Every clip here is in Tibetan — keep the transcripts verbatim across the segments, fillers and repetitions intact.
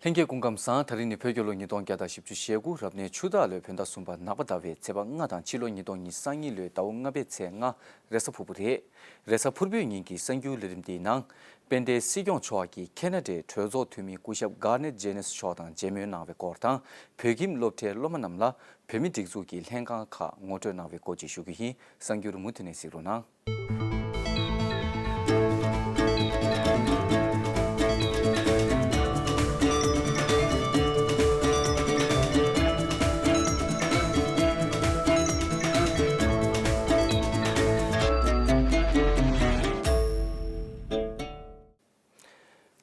ལྷན་རྒྱས་སྐུ་ཁམས་བཟང་། ད་རིང་ནི་བོད་རྒྱལ་ལོ་ཉིས་སྟོང་བརྒྱ་དང་བཞི་བཅུ་ཞེ་དགུ་རབ་གནས་ཆུ་སྟག་ལོའི་བོད་ཟླ་གསུམ་པ་ནག་པ་ཟླ་བའི་ཚེས་པ་ལྔ་དང་ཕྱི་ལོ་ཉིས་སྟོང་ཉི་ཤུ་རྩ་གཉིས་ལོའི་ཟླ་བ་ལྔ་པའི་ཚེས་ལྔ་རེས་གཟའ་ཕུར་བུ་རེད། རེས་གཟའ་ཕུར་བུའི་ཉིན་གྱི་གསར་འགྱུར་ལས་རིམ་འདིའི་ནང་། དཔལ་ལྡན་སྲིད་སྐྱོང་མཆོག་གིས་ཁེ་ན་ཌའི་གྲོས་ཚོགས་འཐུས་མི་སྐུ་ཞབས་གྷར་ནེཊ་ཇེ་ནེ་སི་མཆོག་དང་མཇལ་མོལ་གནང་བའི་སྐོར་དང་། བོད་ཁྱིམ་སློབ་གྲྭའི་སློབ་མ་རྣམས་ལ་བོད་མི་སྒྲིག་འཛུགས་ཀྱི་ལྷན་ཁང་ཁག་ངོ་སྤྲོད་གནང་བའི་སྐོར་བཅས་ཞུ་རྒྱུ་ཡིན། གསར་འགྱུར་མུ་མཐུད་ནས་གཟིགས་རོགས་གནང་།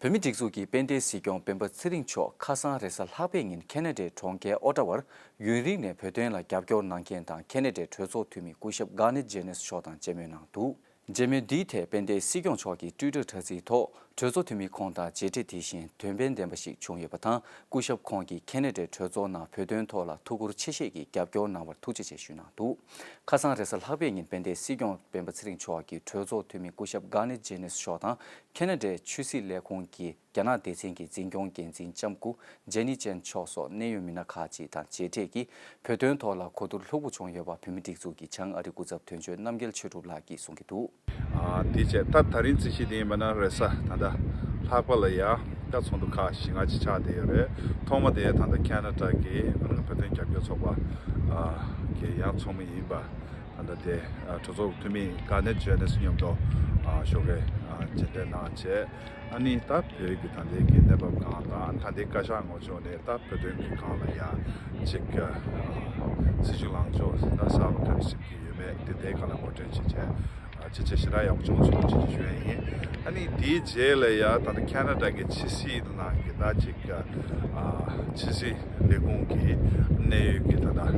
བོད་མི་སྒྲིག་འཛུགས་ཀྱི་དཔལ་ལྡན་སྲིད་སྐྱོང་སྤེན་པ་ཚེ་རིང་མཆོག་ཁ་སང་རེས་གཟའ་ལྷག་པའི་ཉིན་ཁེ་ན་ཌའི་གྲོང་ཁྱེར་ཨོ་ཊ་ཝར་ཡུན་རིང་ནས་བོད་དོན་ལ་རྒྱབ་སྐྱོར་གནང་མཁན་དང་ཁེ་ན་ཌའི་གྲོས་ཚོགས་འཐུས་མི་སྐུ་ཞབས་གྷར་ནེཊ་ཇེ་ནེ་སི་མཆོག་དང་མཇལ་མོལ་གནང་འདུག་མཇལ་མོལ་འདིའི་ཐད་དཔལ་ལྡན་སྲིད་སྐྱོང་མཆོག་གིས་ཊུའི་ཊར་དྲ་ཚིགས་ཐོག་གྲོས་ཚོགས་འཐུས་མི་ཁོང་དང་མཇལ་འཕྲད་དེ་བཞིན་དོན་ཕན་ལྡན་པ་ཞིག་བྱུང་ཡོད་པ་དང་། སྐུ་ཞབས་ཁོང་གིས་ཁེ་ན་ཌའི་གྲོས་ཚོགས་ནང་བོད་དོན་ཐོག་ལ་ཐུགས་ཁུར་ཆེ་བཞེས་ཀྱིས་རྒྱབ་སྐྱོར་གནང་བར་ཐུགས་རྗེ་ཆེ་ཞུས་གནང་འདུག་ཁ་སང་རེས་གཟའ་ལྷག་པའི་ཉིན་དཔལ་ལྡན་སྲིད་སྐྱོང་སྤེན་པ་ཚེ་རིང་མཆོག་གིས་གྲོས་ཚོགས་འཐུས་མི་སྐུ་ཞབས་གྷར་ནེཊ་ཇེ་ནེ་སི་མཆོག་དང་། ཁེ་ན་ཌའི་ཆོས་སྲིད་ལས་ཁུངས་ཀྱི་རྒྱ་ནག་སྡེ་ཚན་གྱི་འཛིན་སྐྱོང་འགན་འཛིན་ལྕམ་སྐུ་ཇེ་ནི་ཅན་མཆོག་སོགས་གནད་ཡོད་མི་སྣ་ཁག་ཅིག་དང་མཇལ་འཕྲད་ཀྱིས། བོད་དོན་ཐོག་ལ་གོ་བསྡུར་ལྷུག་པོ་བྱུང་ཡོད་པ་བོད་མི་སྒྲིག་འཛུགས་ཀྱི་བྱང་ཨ་རིའི་སྐུ་ཚབ་དོན་གཅོད་རྣམ་རྒྱལ་ཆོས་གྲུབ་ལགས་ཀྱིས་གསུང་གི་འདུག་ཨ། དེ་བྱས་ད་ད་རིང་རྩིས་གཞི་དེ་ཡིན་པ་ན་རེས་གཟའ་ད་ལྟ་ལྷག་པ་ལ་ཡ་ད་ཚོགས་འདུ་ཁག་བཞི་ལྔ་ཅིག་ཆགས་བསྡད་ཡོད་རེད། ཐོག་མ་དེ་ད་ལྟ་ཁེ་ན་ཌ་གི་བོད་དོན་རྒྱབ་སྐྱོར་ཚོགས་པ་ཨ་གི་ཡང་ཚོགས་མི་ཡིན་པ། ད་ལྟ་དེ་ཨ་གྲོས་ཚོགས་འཐུས་མི་གྷར་ནེཊ་ཇེ་ནེ་སི་མཉམ་དུ་ཨ་ཞོགས་ཀས་ཨ་མཇལ་འཕྲད་གནང་བྱས། ཨ་ནི་ད་བོད་ཀྱི་ད་ལྟའི་གི་གནས་བབ་སྒང་དང་ད་ལྟའི་བཀའ་ཤག་ངོས་ཕྱོགས་ནས་ད་བོད་དོན་གྱི་སྒང་ལ་ཡ་ཅིག་ཨ་སྲིད་བྱུས་ལངས་ཕྱོགས་ད་གསར་པ་ག་རེ་བྱེད་ཀྱི་ཡོད་མེད་དེ་འདྲའི་སྒང་ལ་ངོ་སྤྲོད་བྱེད་བྱས་ཨ་ཅི་བྱས་ཞེ་དྲག་ཡག་པོ་བྱུང་སོང་ཅེས་ཞུ་ཡ་ཡིན། ཨ་ནི་དེའི་རྗེས་ལ་ཡ་ད་ལྟ་ཁེ་ན་ཌ་གི་ཕྱི་སྲིད་ནང་གི་ད་ཅིག་ཨ་ཕྱི་སྲིད་ལས་ཁུངས་ཀྱི་གནད་ཡོད་ཀྱི་ད་ལྟ་ཨ།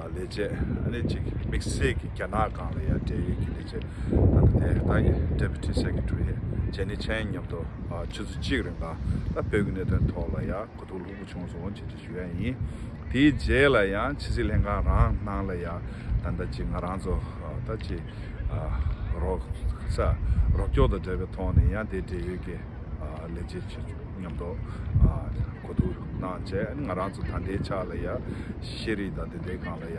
ལས་བྱེད་ཨ་ནི་ཅིག་དམིགས་བསལ་གྱི་རྒྱ་ནག་སྒང་ལ་ཡང་འབྲེལ་ཡོད་ཀྱི་ལས་བྱེད་ད་ལྟ་དེ་ད་Deputy Secretary ཇེ་ནི་ཅན་མཉམ་དུ་ཆུ་ཚོད་གཅིག་རིང་ལ་ད་བོད་ཀྱི་གནད་དོན་ཐོག་ལ་ཡང་གོ་བསྡུར་ལྷུག་པོ་བྱུང་སོང་ཅེས་ཞུ་ཡ་ཡིན། དེའི་རྗེས་ལ་ཡང་ཕྱི་སྲིད་ལྷན་ཁང་རང་ནང་ལ་ཡང་ད་ལྟ་ཅིག་ང་རང་ཚོ་ད་ཅིག་རོགས་ས་རོགས་སྐྱོར་དང་འབྲེལ་བའི་ཐོག་ནས་ཡང་དེ་འབྲེལ་ཡོད་ཀྱི་ལས་བྱེད་ཆེ་ཆུང་མཉམ་དུ་གོ་བསྡུར་གནང་བྱས། ང་རང་ཚོ་ད་ལྟའི་ཆ་ལ་ཡ་ཤེས་རིག་དང་དེ་འདྲའི་སྒང་ལ་ཡ་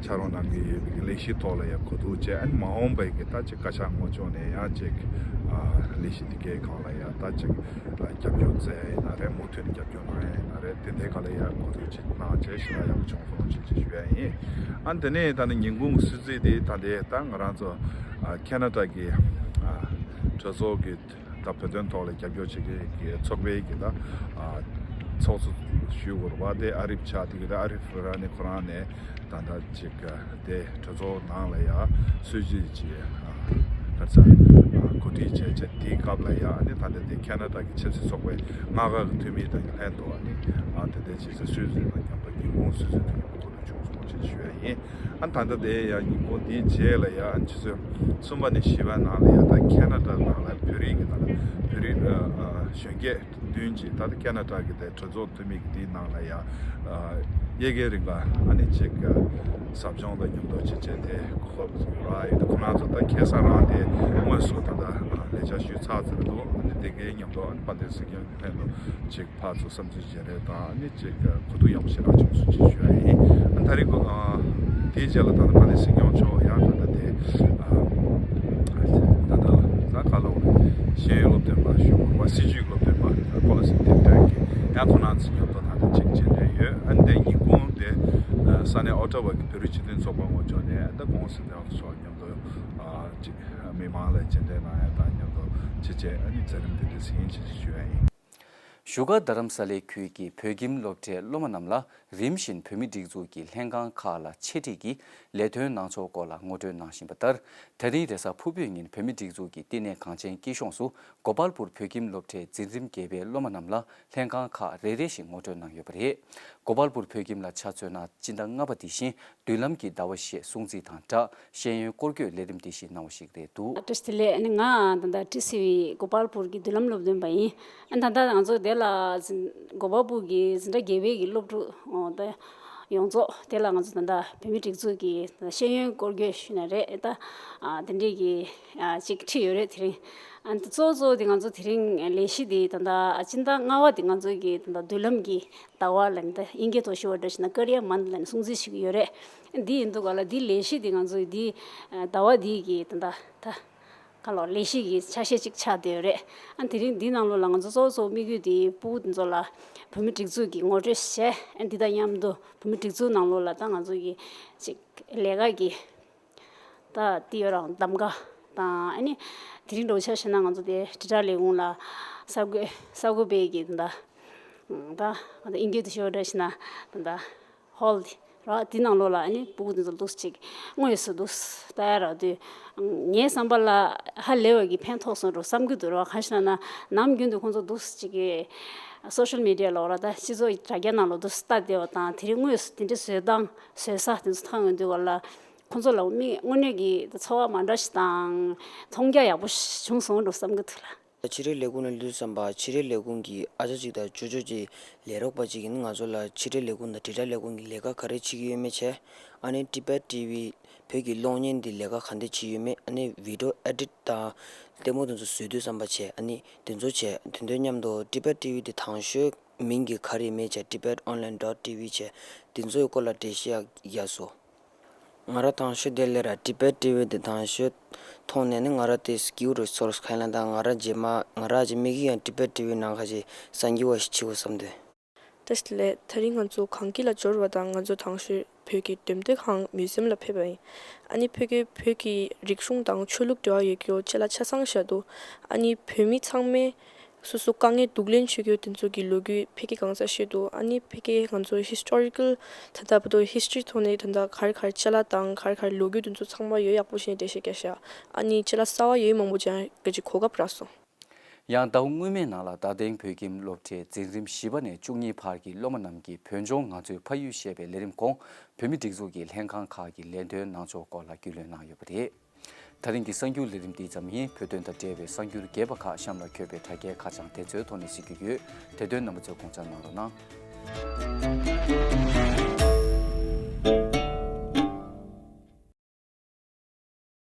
ཕྱག་རོགས་གནང་གི་ཡོད་པའི་ལས་གཞི་ཐོག་ལ་ཡ་གོ་བསྡུར་བྱས། མ་འོངས་པའི་གི་ད་ཅིག་བཀའ་ཤག་ངོས་ཕྱོགས་ནས་ཡ་ཅིག་ལས་གཞི་དེ་གའི་སྒང་ལ་ཡ་ད་ཅིག་རྒྱབ་སྐྱོར་མཛད་ཡ་ཡིན་ན་རེད། མུ་མཐུད་ནས་རྒྱབ་སྐྱོར་གནང་ཡ་ཡིན་ན་རེད། དེ་འདྲའི་སྒང་ལ་ཡ་གོ་བསྡུར་ཅིག་གནང་བྱས་ཞེ་དྲག་ཡག་པོ་བྱུང་སོང་ཅེས་ཅིག་ཞུ་ཡ་ཡིན། ཨ་དེ་ནས་ད་ནི་ཉིན་གུང་གི་གསོལ་ཚིགས་དེ་ད་ལྟའི་ད་ང་རང་ཚོ་ཁེ་ན་ཌ་གི་གྲོས་ཚོགས་ཀྱི་ད་བོད་དོན་ཐོག་ལ་རྒྱབ་སྐྱོར་བྱེད་མཁན་གྱི་ཚོགས་པའི་གི་ད་ཚོགས་གཙོ་ཞུ་དགོས་པ་དེ་ཨ་རིབ་ཆགས་དེ་གི་ད་ཨ་རིབ་ར་ནི་ཁོ་རང་ནས་ད་ད་ཅིག་དེ་གྲོས་ཚོགས་ནང་ལ་ཡ་སྲོལ་རྒྱུན་གྱི་ག་ཚ་གོ་སྒྲིག་བྱས་བྱས་དེའི་སྐབས་ལ་ཡ་ནི་ད་ལྟ་དེ་ཁེ་ན་ཌ་གི་ཆབ་སྲིད་ཚོགས་པའི་ལྔ་ཀ་གི་འཐུས་མི་དང་ལྷན་དུ་ནི་དེ་འདྲ་བྱས་ཚེ་སྲོལ་རྒྱུན་དང་མཉམ་དུ་ཉིན་གུང་སྲོལ་རྒྱུན་དང་མཉམ་དུ་གོ་བསྡུར་བྱུང་སོང་ཅེས་ཞུ་ཡ་ཡིན། ཨ་ད་ལྟ་དེ་ཡང་ཉིན་གུང་དེའི་རྗེས་ལ་ཡང་ཆུ་ཚོད་གསུམ་པ་ནས་བཞི་པ་ནང་ལ་ཡང་ད་ཁེ་ན་ཌ་ནང་ལ་བོད་རིགས་ཀྱི་ནང་ལ་བོད་རིགས་ཨ་ཨ་གཞོན་སྐྱེས་བདུན་ཅིག་ད་ལྟ་ཁེ་ན་ཌ་གི་དེ་གྲོས་ཚོགས་འཐུས་མི་གི་དེའི་ནང་ལ་ཡང་ཨ་དབྱར་ཁའི་རིང་ལ་ཨ་ནི་ཅིག་ཨ་ཟབ་སྦྱོང་དང་མཉམ་དུ་བྱེད་བྱས་དེ་ཁོ་ར་ཡོད། ཁོ་རང་ཚོ་ད་ཁ་སང་རང་དེ་དངོས་སུ་ད་ལྟ་ལས་བྱ་ཞུས་ཚར་ཚར་འདུག་ཨ་ནི་དེ་གའི་མཉམ་དུ་ཨ་ནི་དཔལ་ལྡན་སྲིད་སྐྱོང་གི་ལྷན་དུ་ཅིག་ཕར་ཚུར་བསམ་ཚུལ་བརྗེ་རེས་དང་ནི་ཅིག་གོ་བསྡུར་ཡག་པོ་ཞེ་དྲག་བྱུང་སོང་ཅེས་ཞུ་ཡ་ཡིན། ཨ་ད་རེས་གོ་ཨ་དེའི་རྗེས་ལ་ད་ལྟ་ཕ་ནི་སྲིད་སྐྱོང་མཆོག་ཡང་ད་ལྟ་དེ་ཨ་ད་ལྟ་ད་ག་ལ་འོ་ཤེས་ཡོན་སློབ་སྟོན་པ་ཞུ་བ་སྲིད་བྱུས་སློབ་སྟོན་པ་པོ་ལི་སི་དེབ་ཐེར་གྱི་ཡང་ཁོ་རང་ཚོ་མཉམ་དུ་ད་ལྟ་ཅིག་མཇལ་འཕྲད་ཡོད། ཨ་ནི་དེ་ཉིན་གུང་དེ་ས་གནས་ཨོ་ཊ་ཝ་གི་བོད་རིགས་སྤྱི་མཐུན་ཚོགས་པ་ངོས་ཕྱོགས་ནས་ད་ཀོང་སི་དེ་ཚོ་མཉམ་དུ་ཨ་ཅིག་མི་མང་ལ་མཇལ་འཕྲད་གནང་ཡ་དང་མཉམ་དུ་ཅིག་བྱས་ཨ་ནི་མཛད་རིམ་དེ་འདྲ་ཟིན་ཅིག་ཞུ་ཡ་ཡིན། བཞུགས་སྒར་རྡ་རམ་ས་ལའི་ཁུལ་གྱི་བོད་ཁྱིམ་སློབ་གྲྭའི་སློབ་མ་རྣམས་ལ་རིམ་བཞིན་བོད་མི་སྒྲིག་འཛུགས་ཀྱི་ལྷན་ཁང་ཁག་ལ་འཆད་ཁྲིད་ཀྱིས་ལས་དོན་གནང་ཕྱོགས་སྐོར་ལ་ངོ་སྤྲོད་གནང་བཞིན་པ་ལྟར། ད་རིང་རེས་གཟའ་ཕུར་བུའི་ཉིན་བོད་མི་སྒྲིག་འཛུགས་ཀྱི་བསྟི་གནས་གངས་ཅན་སྐྱིད་གཤོངས་སུ་གོ་པལ་པུར་བོད་ཁྱིམ་སློབ་གྲྭའི་འཛིན་རིམ་བརྒྱད་པའི་སློབ་མ་རྣམས་ལ་ལྷན་ཁང་ཁག་རེ་རེ་བཞིན་ངོ་སྤྲོད་གནང་ཡོད་པ་རེད། གོ་པལ་པུར་བོད་ཁྱིམ་ལ་ཆ་མཚོན་ན་སྤྱི་ཟླ་ལྔ་པ་འདི་བཞིན་མདུན་ལམ་གྱི་ཟླ་བ་ཞེས་སྲུང་བརྩི་དང་སྦྲགས་ཤེས་ཡོན་སྐོར་སྐྱོད་ལས་རིམ་འདི་བཞིན་གནང་བ་ཞིག་རེད་འདུག་བཀྲ་ཤིས་བདེ་ལེགས། ང་ད་ལྟ་ཊི་སི་ཝི་གོ་པལ་པུར་གྱི་མདུན་ལམ་སློབ་སྟོན་པ་ཡིན། ད་ལྟ་ང་ཚོ་དེ་ལ་འཛིན་གོ་པལ་པུར་གྱི་འཛིན་གྲྭ་བརྒྱད་པའི་གི་སློབ་ཕྲུག་ད་ ཡོངས་རྫོགས་དེ་ལ་ང་ཚོ་ད་ལྟ་བོད་མིའི་སྒྲིག་འཛུགས་ཀྱི་ཤེས་ཡོན་སྐོར་སྐྱོད་ཞུས་ན་རེད་ད། ཨ་དེ་འདྲས་ཀྱི་ཨ་ཅིག་ཁྲིད་ཡོད་རེད་དེ་རིང་། ཨ་ད་གཙོ་བོ་གཙོ་བོ་དེ་ང་ཚོ་དེ་རིང་ལས་གཞི་དེ་ད་ལྟ་ཨ་སྤྱི་ཟླ་ལྔ་པ་དེ་ང་ཚོ་གི་ད་ལྟ་མདུན་ལམ་གྱི་ཟླ་བ་ལ་ནི་ད་དབྱིན་སྐད་ཐོག་ཞུ་བ་འདྲ་ཞིག་ན་ཀ་རི་ཡར་མནཐ་ལ་ནི་སྲུང་བརྩི་བྱེད་ཀྱི་ཡོད་རེད། འདི་ཡིན་དུས་ག་ལ་འདི་ལས་གཞི་འདི་ང་ཚོ་འདི་ཟླ་བ་འདི་གི་ད་ལྟ་ད་ག་ལོ་ལས་གཞི་གི་ཆ་ཤས་ཅིག་ཆགས་བསྡད་ཡོད་རེད། ཨ་དེ་རིང་འདི་ནང་ལོགས་ལ་ང་ཚོ་གཙོ་བོ་གཙོ་བོ་དམིགས་ཡུལ་འདི་ཕྲུ་གུ་འདི་ཚོ་ལ་བོད་མི་སྒྲིག་འཛུགས་ཀྱི་ངོ་སྤྲོད་བྱས། ཨ་འདི་དང་མཉམ་དུ་བོད་མི་སྒྲིག་འཛུགས་ནང་ལོགས་ལ་ད་ང་ཚོ་གི་ཅིག་ལས་ཀ་གི་ད་དེ་ཡོད་རང་གདམ་ག་དང་། ཨ་ནི་དེ་རིང་འདྲ་བོ་ཆ་བཞག་ན་ང་ཚོ་དེ་དྲིལ་བསྒྲགས་ལས་ཁུངས་ལ་གསར་འགོད་གསར་འགོད་པའི་གི་ད་ད་ད་དབྱིན་སྐད་དུ་ཞུ་བ་འདྲ་ཞིག་ན་ད་ཧོལ་དེ་ར་དེ་ནང་ལོགས་ལ་ཨ་ནི་ཕྲུ་གུ་དེ་ཚོ་འདུག་ཅིག་དངོས་སུ་འདུག་ལྟ་ཡ་རག་དུས་ངའི་བསམ་པ་ལ་ཧ་ལས་པ་གི་ཕན་ཐོགས་སོང་འགྲོ་བསམ་གྱི་འདུག་ར། གང་ཞིག་ལབ་ན་ནམ་རྒྱུན་དུ་ཁོང་ཚོ་འདུག་ཅིག་གི་སོ་ཤལ་མི་ཌི་ཡ་ལོགས་ར་ད་སྤྱི་ཚོགས་དྲ་རྒྱ་ནང་ལོགས་འདུག་ལྟ་བསྡད་པ་དང་དེ་རིང་དངོས་སུ་དེ་འདྲའི་བཟོས་སྟངས་བཟོས་ས་དེ་ཚོ་མཐོང་ཡོང་དུས་ག་ལ་ཁོང་ཚོ་ལ་མིག་དངོས་གནས་ཀྱི་ཚོར་བ་མ་འདྲ་ཞིག་དང་མཐོང་རྒྱ་ཡག་པོ་ཞིག་བྱུང་སོང་འགྲོ་བསམ་གྱི་འདུག་ལ། ཕྱི་དྲིལ་ལས་ཁུངས་ནས་ལུས་བསམ་པ་ཕྱི་དྲིལ་ལས་ཁུངས་ཀྱི་ཨ་ཅག་ཅིག་དང་ཅོ་ཅོ་ཅིག་ལས་རོགས་པ་ཅིག་ཡིན་ང་ཚོ་ལ་ཕྱི་དྲིལ་ལས་ཁུངས་དང་དྲིལ་བསྒྲགས་ལས་ཁུངས་ཀྱི་ལས་ཀ་ག་རེ་བྱེད་ཀྱི་ཡོད་མེད་བྱས། ཨ་ནི་Tibet T V བོད་ཀྱི་གློག་བརྙན་འདི་ལས་ཀ་ག་འདྲ་བྱེད་ཀྱི་ཡོད་མེད། ཨ་ནི་video edit དང་ལྟད་མོ་དེ་ཚོ་བཟོ་དུས་བསམ་པ་བྱས། ཨ་ནི་དེ་ཚོ་བྱས་དེ་ཚོའི་མཉམ་དུ་Tibet T V དེ་དང་ཤོས་མིང་གི་ག་རེ་མེད་བྱས་Tibet Online dot T V བྱས་དེ་ཚོའི་སྐོར་ལ་འགྲེལ་བཤད་ཡག་སོ། ང་ར་དང་ཤོས་དེ་ལས་ར་Tibet T V དེ་དང་ཤོས་མཐོང་ནས་ནི་ང་ར་དེ་སྐྱིད་པོ་རུ་ཚོར་ཁ་ཡིན་ལ། ད་ང་ར་རྗེས་མ་ང་ར་ཅིག་མིག་གིས་ཡང་Tibet T V ནང་ཁ་ཅིག་གསར་འགྱུར་བ་ཞིག་བྱེད་དགོས་བསམ་དོན། བཀྲ་ཤིས་བདེ་ལེགས། དེ་རིང་ང་ཚོ་གངས་སྐྱིད་ལ་འབྱོར་བ་དང་ང་ཚོ་དང་ཤོས་བོད་ཀྱི་འདེམས་སྟོན་ཁང་མིའུ་ཛིམ་ལ་ཕེབས་པ་ཡིན། ཨ་ནི་ཕ་གིའི་བོད་ཀྱི་རིག་གཞུང་དང་ཆོས་ལུགས་འབྲེལ་བ་ཡོད་རྒྱུ་ཅ་ལག་ཆ་ཚང་བཞག་འདུག་ཨ་ནི་བོད་མི་ཚང་མས་སོ་སོ་དཀའ་ངལ་སྡུག་ལེན་བྱེད་རྒྱུ་དེ་ཚོ་གི་ལོ་རྒྱུས་ཕ་གི་གང་ས་ཤེས་འདུག་ཨ་ནི་ཕ་གི་ང་ཚོ་ཧི་སི་ཊོ་རི་ཀལ་ད་ལྟ་བར་དུ་ཧི་སི་ཊོ་རི་ཐོག་ནས་ད་ལྟ་ག་རེ་ག་རེ་ཅ་ལག་དང་ག་རེ་ག་རེ་ལོ་རྒྱུས་དེ་ཚོ་ཚང་མ་ཡོད་ཡག་པོ་བྱས་འགྲེལ་བཤད་རྒྱག་ཤག་ཨ་ནི་ཅ་ལག་གསར་བ་ཡོད་མང་པོ་ཅན་གི་ཅིག་གོ་སྐབས་རག་སོང་། ཡང་ཟླ་བ་སྔོན་མའི་ནང་ལ་རྡ་སྟེང་བོད་ཁྱིམ་སློབ་གྲྭའི་འཛིན་རིམ་བཞི་པ་ནས་བཅུ་གཉིས་བར་གྱི་སློབ་མ་རྣམས་ཀྱིས་བོད་ལྗོངས་ང་ཚོའི་ཕ་ཡུལ་ཞེས་པའི་ལས་རིམ་གོང་བོད་མི་སྒྲིག་འཛུགས་ཀྱི་ལྷན་ཁང་ཁག་གི་ལས་དོན་གནང་ཕྱོགས་སྐོར་ལ་རྒྱུས་ལོན་གནང་ཡོད་པ་རེད། ད་རིང་གི་གསར་འགྱུར་ལས་རིམ་འདི་ཙམ་ཡིན། བོད་དོན་དང་འབྲེལ་བའི་གསར་འགྱུར་རྒྱས་པ་ཁག་གཤམ་ལ་འཁོད་པའི་དྲ་རྒྱའི་ཁ་བྱང་དེ་ཚོའི་ཐོག་ནས་གཟིགས་རྒྱུ་ཡོད། དེ་དོན་རྣམ་པ་ཚོས་དགོངས་འཇགས་གནང་རོགས་གནང་།